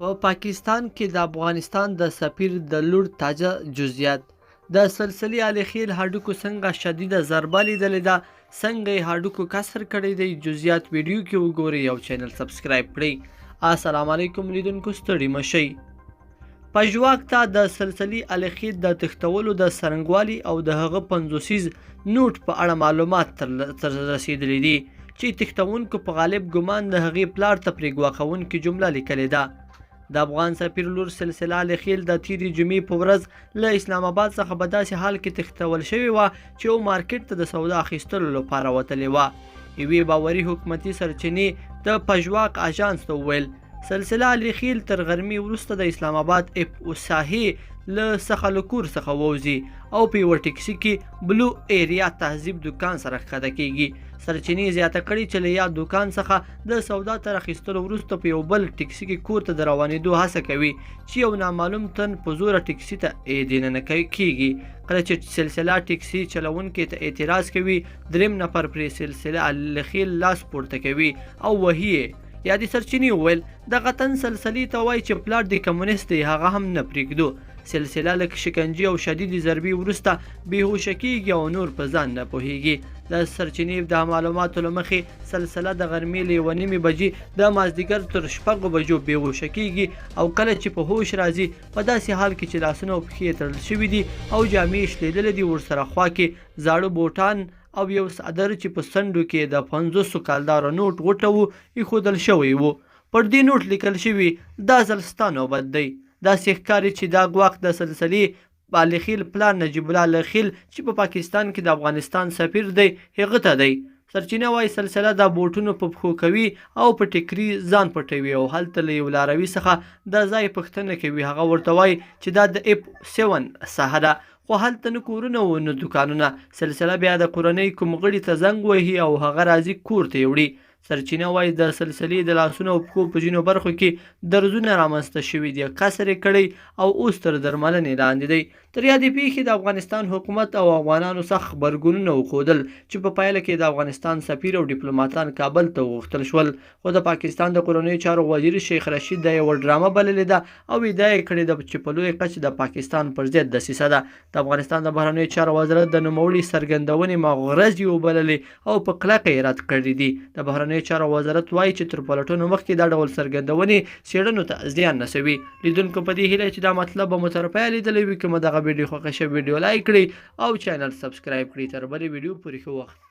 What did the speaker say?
په پاکستان کې د افغانستان د سفیر د لور تازه جزئیات، د سلسلې علي خیل هډوکو څنګه شدیده ضربه لیدلې ده، څنګه یې هډوکو کسر کړی دی، جزئیات ویډیو کې وګورئ او چینل سبسکرایب کړئ. السلام علیکم لیدونکو، ستړي مه شئ. پژواک ته د سلسلې علي خیل د تښتولو د څرنګوالي او د هغه پنځوسیز نوټ په اړه معلومات تر رسېدلي دي چې تښتونکو په غالب ګمان د هغې پلار ته پرې ګواښونکې جمله لیکلې ده. د افغان سفیر لور سلسله علي خیل د تیرې جمعې په ورځ له اسلام اباد څخه په داسې حال کې تښتول شوې وه چې یو مارکیټ ته د سودا اخیستلو لپاره وتلې وه. یوې باوري حکومتي سرچینې د پژواک اژانس ته وویل، سلسله علي خیل تر غرمې وروسته د اسلام اباد اف او ساحې له څخه له کور څخه ووځي او په یوه ټکسي کې بلو ایریا تهذیب دوکان سره ښکته کیږي. سرچینې زیاته کړې چې له یاد دوکان څخه د سودا تر اخیستلو وروسته په یو بل ټکسي کې کور ته د روانېدو هڅه کوي چې یو نامعلوم تن په زوره ټکسي ته دننه کیږي. کله چې سلسله ټکسي چلوونکي ته اعتراض کوي، دریم نفر پرې سلسله علي خیل لاس پورته کوي او وهي یې. یادې سرچینې وویل، دغه تن سلسلې ته وایي چې پلار دې کمونیست دی، هغه هم نه پرېږدو. سلسله له شکنجې او شدیدې ضربې وروسته بېهوشه کیږي او نور په ځان نه پوهیږي. د سرچینې د معلوماتو له مخې، سلسله د غرمې له 1:30 بجې د مازدیګر تر 6 بجو بېهوشه کیږي او کله چې په هوش راځي، په داسې حال کې چې لاسونه او پښې یې تړل شوي دي او جامې یې شلېدلې دي، ورسره خوا کې زاړه بوټان او یو څادر چې په څنډو کې د 50 کالدارو نوټ غوټه و، ایښودل شوی و. پر دې نوټ لیکل شوي، دا ځل ستا نوبت دی. داسې ښکاري چې دا ګواښ د سلسلې علي خیل پلار نجیب الله علي خیل چې په پاکستان کې د افغانستان سفیر دی، هغه ته دی. سرچینه وايي، سلسله د بوټونو په پښو کوي او په ټیکري ځان پټوي او هلته له یو لاروي څخه د ځای پوښتنه کوي. هغه ورته وايي چې دا د اف 7 ساحه ده، خو هلته نه کورونه و نه دوکانونه. سلسله بیا د کورنۍ کوم غړي ته زنګ وهي او هغه راځي کور ته یې وړي. سرچینه وايي، د سلسلې د لاسونو او پښو په ځینو برخو کې درزونه رامنځته شوي دي، کسر یې کړی او اوس تر درملنې لاندې دی. تر یادې پیښې د افغانستان حکومت او افغانانو سخت غبرګونونه وښودل چې په پایله کې د افغانستان سفیر او ډیپلوماتان کابل ته وغوښتل شول. خو د پاکستان د کورنیو چارو وزیر شیخ رشید دا یوه ډرامه بللې ده او ادعا یې کړې ده چې په لویه کچه د پاکستان پر ضد دسیسه ده. د افغانستان د بهرنیو چارو وزارت د نوموړي څرګندونې مغرضې وبللې او په کلکه یې رد کړې دي. د بهرنیو چارو وزارت وایي چې تر پلټنو مخکې دا ډول څرګندونې څېړنو ته زیان رسوي. لیدونکو، په دې هیله چې دا مطلب به مو تر پایه لیدلی وي. که مو دغه ویډیو خوښه شوه، ویډیو لایک کړئ او چینل سبسکرایب کړئ. تر بلې ویډیو پورې ښه وخت.